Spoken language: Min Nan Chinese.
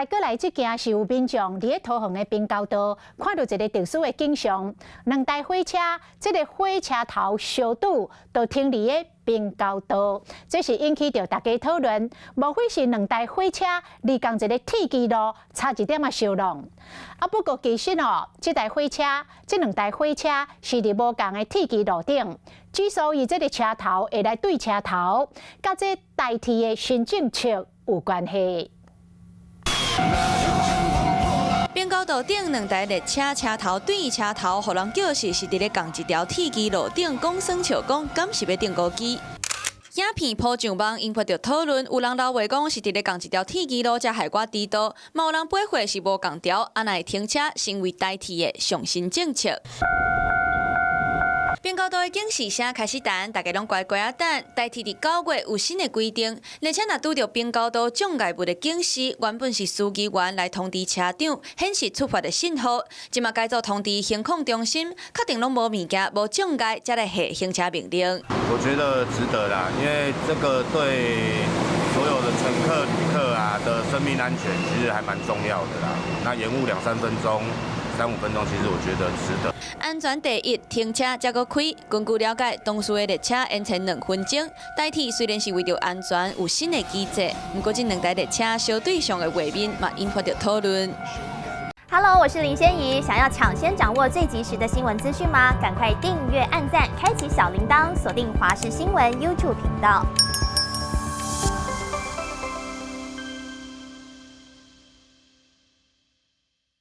過來這件是有民眾佇咧桃園的平交道看著一个特殊的景象，兩台火車，這个火車頭相拄，就停佇咧平交道，這是引起著大家討論。莫非是兩台火車佇仝一个鐵支路，差一點仔相挵？啊，不過其實哦，這台火車，這兩台火車是佇無仝的鐵支路頂，之所以這个車頭會來對車頭，佮這台鐵的新政策有關係。平交道頂兩台列車車頭對車頭，予人叫是佇咧仝一條鐵支路頂講耍笑講，敢是欲釘孤枝？影片鋪上網，引發著討論。有人留話講是佇咧仝一條鐵支路，才害我遲到；嘛有人駁回是無仝條，按呢會停車，成為台鐵的上新政策。平交道的警示聲開始彈，大家攏乖乖仔等。台鐵佇9月有新的規定，列車若拄著平交道障礙物的警示，原本是司機員來通知車長，顯示觸發的信號。這馬改做通知行控中心，確定攏無物件、無障礙，才來下行車命令。我覺得值得啦，因為這個對所有的乘客、旅客啊的生命安全，其實還蠻重要的啦。那延誤兩三分鐘、三五分鐘，其實我覺得值得。安全第一，停車才閣開。根據了解，當時的列車延遲2分鐘。台鐵雖然是為著安全有新的機制，毋過這兩台列車相對上的畫面嘛，引發著討論。 Hello，我是林仙怡，想要搶先掌握最及時的新聞資訊嗎？趕快訂閱、按讚、開啟小鈴鐺，鎖定華視新聞 YouTube 頻道。